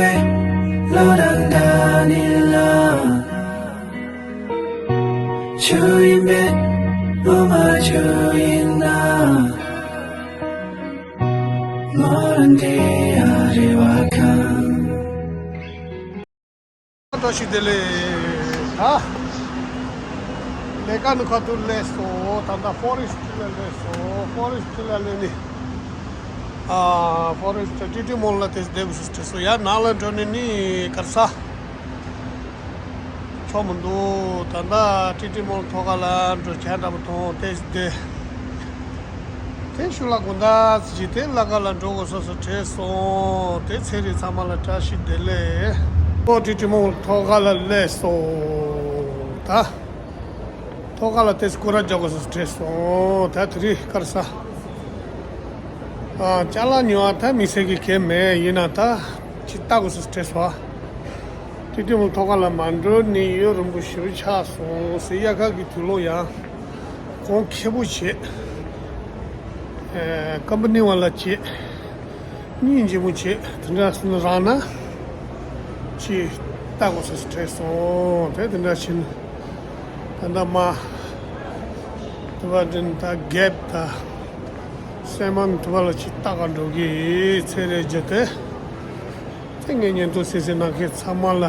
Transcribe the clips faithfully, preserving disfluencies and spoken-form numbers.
བློ་དང་འདྲ་ནི་ལ། ཆུ་ཡིན་པས་བློ་མ་ཆུ་ཡིན་ན། མོ་རང་དེ་ཡ་རེ་བ་ཁང་། བཀྲ་ཤིས་བདེ་ལེགས། ད་ལས་ཀ་ནི་ཁ་ཐུག་ལས་སོ། ད་ལྟ་ཕོ་རེ་སི་ཊི་ལ་ལས་སོ། ཕོ་རེ་སི་ཊི་ལ་ལས་ནི། ཨ། ཕོ་རེ་སི་ཊི་ཊི་ཊི་མོལ་ལ་དེ་བསྡད་དགོས་སུ་བྲིས་སོ། ཡར་ནང་ལ་འགྲོ་ནི་ནི་གར་ས་ཆོག་མི་འདུག་ད་ལྟ་ཊི་ཊི་མོལ་ཐོག་ཁ་ལ་འགྲོ་གྱ་འདྲ་པོ་མཐོང་དེ་བསྡད། དེ་ཤུལ་ལ་དགོང་དག་ཅིག་དེ་ལ་ཀ་ལ་འགྲོ་དགོས་སོ་སོ་བྲེལ་སོང་། དེ་ཚེ་རིང་ཚང་མ་ལ་བཀྲ་ཤིས་བདེ་ལེགས། ཀོ་ཊི་ཊི་མོ་ཐོག་ཁ་ལ་སླེབས་སོང་། ད་ཐོག་ཁ་ལ་དེ་སྐོར་ར་རྒྱག་དགོས་སོ་སོ་བྲེལ་སོང་། ད་དེ་རིང་དཀར་ས། ཨ། ཅ་ལག་ཉོ་བ་ད་མི་སེར་གྱི་གལ་མེད། ཡིན་ན་ད་ཅི་ལྟ་དགོས་སོ་སོ་བྲེལ་སོང་། ཨ། ཊི་ཊི་མོ་ཐོག་ཁ་ལ་མ་འགྲོ་ནི་ཡུན་རིང་པོ་ཞེ་པོ་ཆགས་སོང་ཟེར། དབྱར་ཁ་གི་དུས་ལོ་ཡང་གོང་ཁེ་པོ་བྱེད། ཨེ། ཀམ་པ་ནི་བ་ལ་བྱེད། སྙིང་རྗེ་མོ་བྱེད། དེ་འདྲ་སོང་རང་ན་ཅི་ལྟ་དགོས་སོ་སོ་བྲེལ་སོང་། དེ་དེ་འདྲ་བྱེད་ན་ད་ལྟ་མ་དུ་བ་འདྲེན་ད་གེབ་ད་སེ་མོན་དུ་བ་ལ་ཅི་ལྟ་ག་འགྲོ་གི་ཚེ་རེ་བརྗོད་དེ། དེ་ངས་བརྙན་ཐུང་གཟིགས་གཟིགས་གནང་མཁན་ཚང་མ་ལ་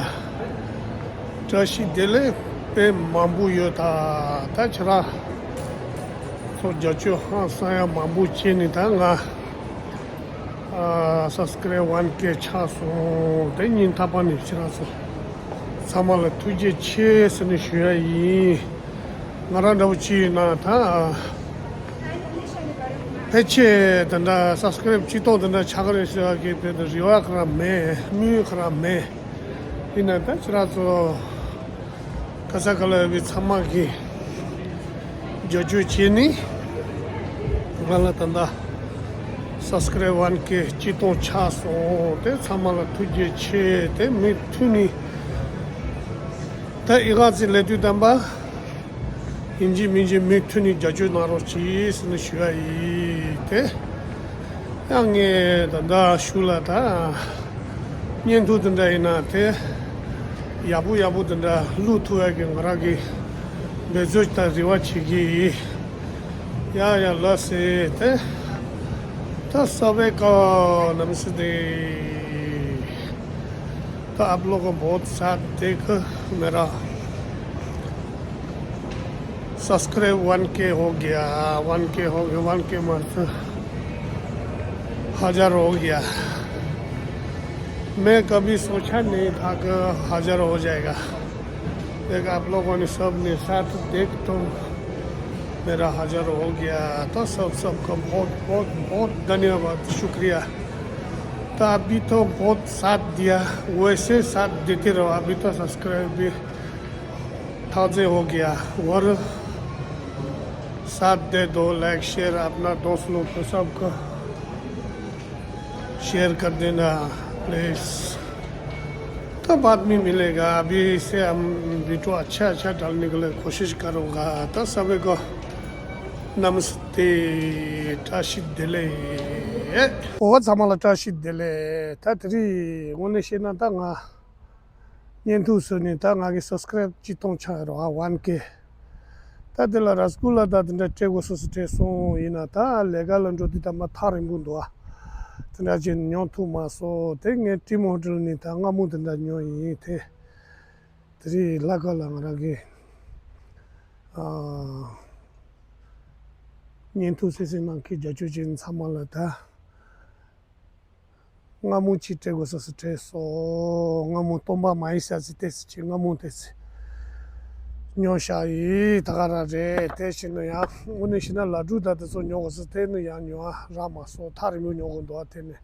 བཀྲ་ཤིས་བདེ་ལེགས་དཔེ་མང་པོ་ཡོད། ད་ད་ཁྱེད་རང་ཚོ་རྒྱབ་སྐྱོར་ཧང་སང་ཡ་མང་པོ་བྱས་ནས་ད་ང་ཨ་སབ་སི་ཀ་རེབ་ཝན་ཀེ་ཆགས་སོང་། དེ་ཉིན་ཐ་པ་ནས་ཁྱེད་རང་ཚོ་ཚང་མ་ལ་ཐུགས་རྗེ་ཆེ་ཟེར་ནས་ཞུ་ཡ་ཡིན། ང་རང་འདྲ་པོ་ཅི་ཡིན་ན་ད། ཕལ་ཆེར་དེ་འདྲ་སབ་སི་ཀ་རེབ་ཆིག་སྟོང་དེ་འདྲ་ཆགས་ཀྱི་རེད་ཟེར་བ་གི་དེ་འདྲ་རེ་བ་ག་ར་མེད། དམིགས་ཡུལ་ག་ར་མེད། ཡིན་ན་ད་ཁྱེད་རང་ཚོ་ག་ས་ག་ལ་ཡོད་པའི་ཚང་མ་གི་རྒྱབ་སྐྱོར་བྱས་ནི་ང་ལ་ད་ལྟ་སབ་སི་ཀ་རེབ་ཝན་ཀེ་ཆིག་སྟོང་ཆགས་སོང་། དེ་ཚང་མ་ལ་ཐུགས་རྗེ་ཆེ། དེ་མུ་མཐུད་ནི་ད་ཨི་ཁ་ཚི་ལས་དུས་དམ་པ། ཡིན་གཅིག་མིན་གཅིག་མུ་མཐུད་ནས་རྒྱབ་སྐྱོར་གནང་རོགས་གྱིས་ཟེར་ནས་ཞུ་ཡ་ཡིན། དེ་ཡང་ངས་ད་ལྟ་ཞུ་ལ་ད་བརྙན་ཐུང་དེ་འདྲ་ཡིན་ན་དེ་ཡག་པོ་ཡག་པོ་དེ་འདྲ་བླུག་ཐུབ་ཡ་གི་ང་རང་གི་འབད་རྩོལ་དང་རེ་བ་བྱེད་ཀྱི་ཡིན། ཡ་ཡ་ལགས་སེ། དེ་ད་ས་བའི་ཀ་ནམ་སི་དེ། तो आप लोगों को बहुत साथ देकर मेरा सब्सक्राइब वन के हो गया। वन के हो गया। वन के मतलब हजार हो गया। मैं कभी सोचा नहीं था कि हजार हो जाएगा। देख, आप लोगों ने सब ने साथ देख तो मेरा हजार हो गया। तो सब सबको बहुत बहुत बहुत धन्यवाद, शुक्रिया। तो अभी तो बहुत साथ दिया, वैसे साथ देते रहो। अभी तो सब्सक्राइब भी थाउजेंड हो गया। और साथ दे दो, लाइक शेयर अपना दोस्त लोग को सबको शेयर कर देना प्लीज। तो बाद में मिलेगा। अभी से हम वीडियो अच्छा अच्छा डालने के लिए कोशिश करूँगा। तो सभी को नमस्ते। བཀྲ་ཤིས་བདེ་ལེགས། འོ་ཚང་མ་ལ་བཀྲ་ཤིས་བདེ་ལེགས། ད་དེ་རིང་དངོས་གནས་བཤད་ན་ད་ང་བརྙན་ཐུང་བཟོས་ནས་ད་ང་གི་སབ་སི་ཀ་རེབ་ཆིག་སྟོང་ཆགས་ཡོད་རེད་བ། ཝན་ཀེ། ད་དེ་ལ་ར་སི་གུ་ལ་ད་དེ་འདྲ་སྤྲད་དགོས་སོ་སོ་སྤྲད་སོང་། ཡིན་ན་ད་ལས་ཀ་ལ་འགྲོ་དུས་ད་མ་ཐག་རིང་པོ་འདུག་ཨ། དེ་འདྲ་བྱས་ནས་ཉོ་ཐུབ་མ་སོང་། དེ་ངས་ཊིམ་ཧོ་ཊེལ་ནས་ད་སྔ་མོ་དེ་འདྲ་ཉོ་ཡིན། དེ་དེ་རིང་ལྷག་དཀར་ལ་ང་རང་གི་ཨ་བརྙན་ཐུང་གཟིགས་གཟིགས་གནང་མཁན་རྒྱབ་སྐྱོར་བྱེད་མཁན་ཚང་མ་ལ་ད། སྔ་མོ་ཅིག་སྤྲད་དགོས་ས་སུ་སྤྲད་སོང་། སྔ་མོ་སྟོན་པ་མ་ཡིན་ས་ཅིག་ཏེ་ཅིག་སྔ་མོ་ཏེ་ཅིག་ཉོ་བཞག་ཡིན། ད་ག་རང་རེད། དེ་བཞིན་དུ་ཡང་དངོས་གནས་བཤད་ན་ལ་གྲུ་དང་དེ་ཚོ་ཉོ་དགོས་ས་དེ་ནི་ཡང་ཉོ་བ་རག་མ་སོང་། ཐག་རིང་པོ་ཉོ་དགོས་འདུག་ཨ། དེ་ནི་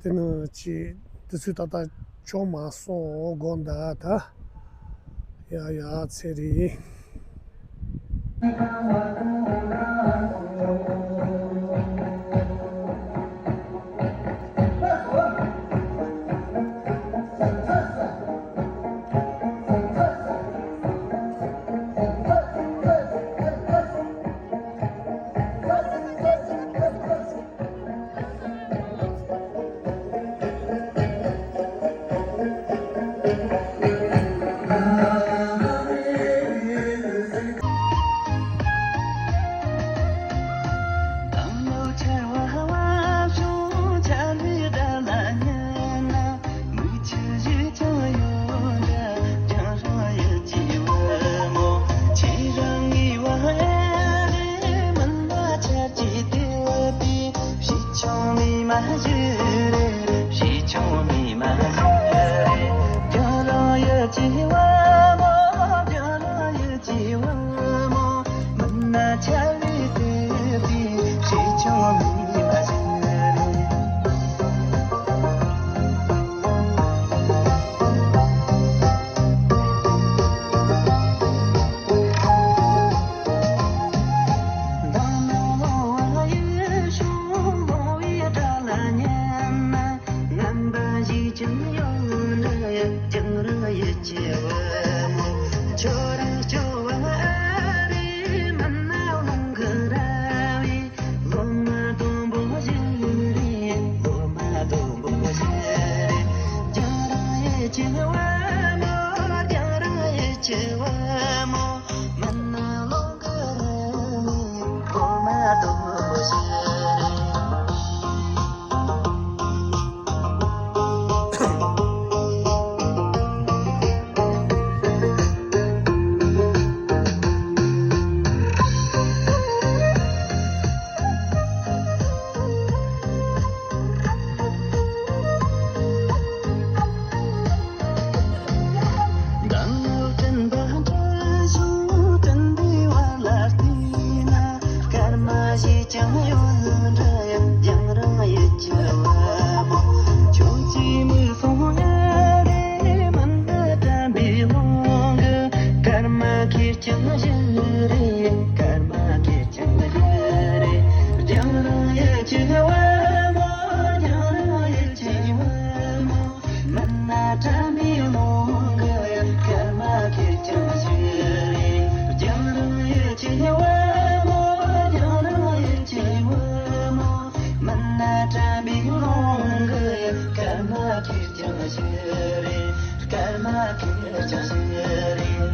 དེ་ནི་ཅིག་དུས་ཚོད་ཏག་ཏག་བྱུང་མ་སོང་། དགོངས་དག་ད་ཡ་ཡ་ཚེ་རིང་། ཡིད་ཀྱི་བུ་མོ། ཁྱོད་རང་སྐྱོ་བ་ཨ་རེ། མི་ན་ལོང་གི་ར་བའི། ལོ་མ་དུམ་བུ་ཞིག་རེད། ལོ་མ་དུམ་བུ་ཞིག་རེད། རྒྱང་རིང་ཡིད་ཀྱི་བུ་མོ། རྒྱང་རིང་ཡིད་ཀྱི་བུ་མོ། མི་ན་ལོང་གི་ར་བའི། ལོ་མ་དུམ་བུ་ཞིག་རེད། སྐར་མ་ཞིག་ཀྱང་ཡོད་འདྲ་ཡང་རང་ཡིད་ཀྱི་བུ་མོ། ཁྱོད་ཀྱིས་མི་སོང་ཡ་རེ། མི་འདི་དམ་པའི་ཀློང་གི། སྐར་མ་ཁེར་རྐྱང་ཞིག་རེད། སྐར་མ་ཁེར་རྐྱང་ཞིག་རེད། རྒྱང་རིང་ཡིད་ཀྱི་བུ་མོ། རྒྱང་རིང་ཡིད་ཀྱི་བུ་མོ། མི་ན་དམ་པའི་ཀློང་གི། སྐར་མ་ཁེར་རྐྱང་ཞིག་རེད། རྒྱང་རིང་ཡིད་ཀྱི་བུ་མོ། རྒྱང་རིང་ཡིད་ཀྱི་བུ་མོ། མི་ན་དམ་པའི་ཀློང་གི། སྐར་མ་ཁེར་རྐྱང་ཞིག་རེད། སྐར་མ་ཁེར་རྐྱང་ཞིག་རེད།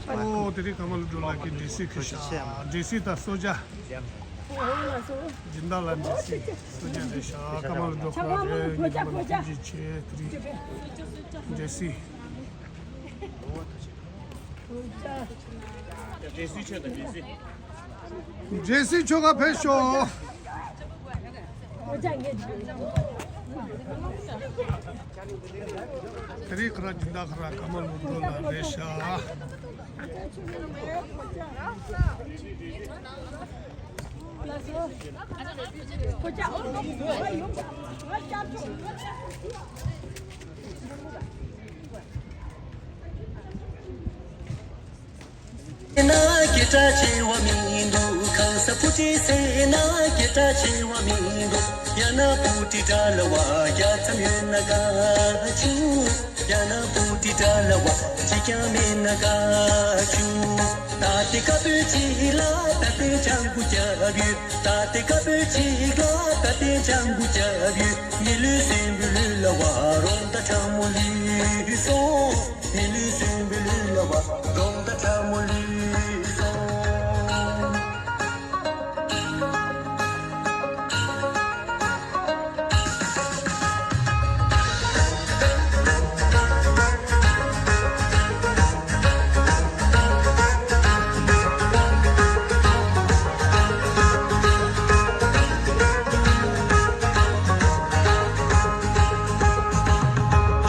ཨོ། དེ་རིང་ཀ་མ་ལོ་འགྲོ་ལགས་ཀྱི་འདྲེ་སྲིན་ཁི་ཤ། འདྲེ་སྲིན་དང་གསོལ་ཇ། སྦྱིན་བདག་ལ་འདྲེ་སྲིན་གསོལ་ཇ་རེད་ཤག་ཀ་མ་ལོ་འགྲོ་ཁ་རེད། ཉི་མ་ལ་ཐུགས་རྗེ་ཆེ། དེ་རིང་འདྲེ་སྲིན། འདྲེ་སྲིན་ཁྱོ་ག་ཕེབས་ཤོག་དེ་རིང་ཁ་ར་སྦྱིན་བདག་ཁ་ར་ཀ་མ་ལོ་འགྲོ་ལགས་རེད་ཤག་ན་སྐད་གྲགས་ཆེ་བ་མི་འདུག་ཁ་ས་པུ་ཏི་ཟེར་ན་སྐད་གྲགས་ཆེ་བ་མི་འདུག་ཡང་ན་པུ་ཏི་དགྲ་ལ་བ་རྒྱ་མཚམས་ཡོད་ན་དགའ་བྱུང་། ཡང་ན་པུ་ཏི་དགྲ་ལ་བ་གཅིག་ཀྱང་མེད་ན་དགའ་བྱུང་། ད་ལྟའི་ཀ་པོད་གཅིག་ལ་ད་ལྟའི་ལྗང་གུ་རྒྱབ་ཡོད། ད་ལྟའི་ཀ་པོད་གཅིག་ལ་ད་ལྟའི་ལྗང་གུ་རྒྱབ་ཡོད། མི་ལུས་སྲིན་པོའི་ལུས་ལ་བ་རོང་ད་ཁྲ་མོ་ལུས་སོང་། མི་ལུས་སྲིན་པོའི་ལུས་ལ་བ་རོང་ད་ཁྲ་མོ་ལུས་སོང་།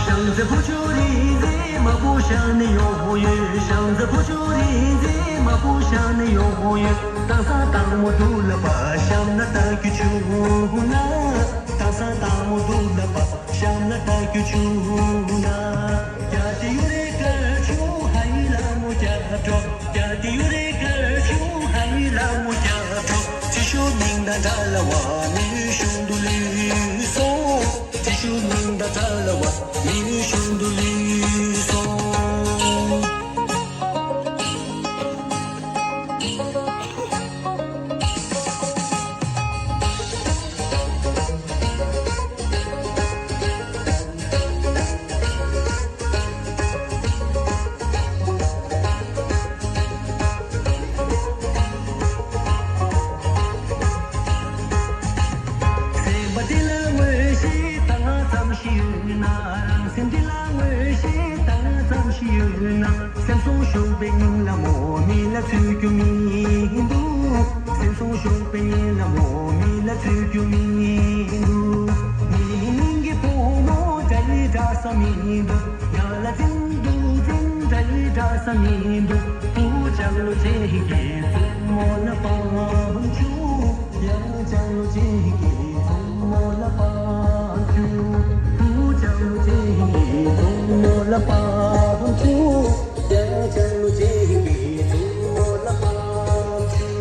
ཤང་རྩེ་བུ་ཆུ་རིང་མཛེས་མ་བུ་ཤང་ནས་ཡོང་ཡོད། ཤང་རྩེ་བུ་ཆུ་རིང་མཛེས་མ་བུ་ཤང་ནས་ཡོང་ཡོད། དང་ས་དང་མོ་དུ་ལ་པ་ཤམ་ན་ལྟ་རྒྱུ་བྱུང་ན། དང་ས་དང་མོ་དུ་ལ་པ་ཤམ་ན་ལྟ་རྒྱུ་བྱུང་ན། རྒྱ་དེ་ཡུ། དགྲ་ལ་བ་མི་གཞུང་དུ་ལུས་སོང་། དྲི་ཤུ་མིང་དང་དགྲ་ལ་བ་མི་གཞུང་དུ་ལུས་སོང་། སེམས་པ་འདི་ལ་ངོ་ཤེས་ད་ང་ཙམ་ཞིག་ཡོད་ན། སེམས་འདི་ལ་ངོ་ཤེས་ད་ང་ཙམ་ཞིག་ཡོད་ན། སེམས་སོང་ཞོགས་པའི་ཉིན་ལ་མོ་མི་ལ་ཚུད་རྒྱུ་མི་འདུག་སེམས་སོང་ཞོགས་པའི་ཉིན་ལ་མོ་མི་ལ་ཚུད་རྒྱུ་མི་འདུག་མི་མིན་གྱི་བུ་མོ་འདྲ་ཡི་འདྲ་ས་མི་འདུག་ཡ་ལ་འཛིན་འདུག་འཛིན་འདྲ་ཡི་འདྲ་ས་མི་འདུག་བུ་ལྕང་ལོ་ཅན་གྱི་བཙུན་མོ་ལ་སྤང་བྱུང་། ཡ་ལྕང་ལོ་ཅན་གྱི་བཙུན་མོ་ལ་སྤང་བྱུང་། བུ་ལྕང་ལོ་ཅན་གྱི་བཙུན་མོ་ལ་སྤང་བྱུང་། ཡ་ལྕང་ལོ་ཅན་གྱི་བཙུན་མོ་ལ་སྤང་བྱུང་།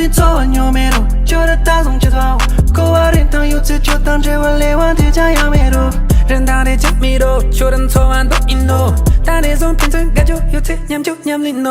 འཚོ་བ་ཉོ་མེད་རོ། ཁྱོད་ར་ད་བཟུང་ཆེ་ཐོག་གོ་བ་རིན་ཐང་ཡོད་ཚེ་ཁྱོད་དང་འབྲེལ་བ་ལས་བ་དེ་ཅང་ཡང་མེད་རོ། རིན་ཐང་རེ་ཅང་མེད་རོ། ཁྱོད་ར་འཚོ་བ་འདུག་ཡིན་ནོ། ད་ནས་བཟུང་ཕན་ཚུན་དགའ་སྐྱོ་ཡོད་ཚེ་མཉམ་སྐྱོ་མཉམ་ལེན་ནོ།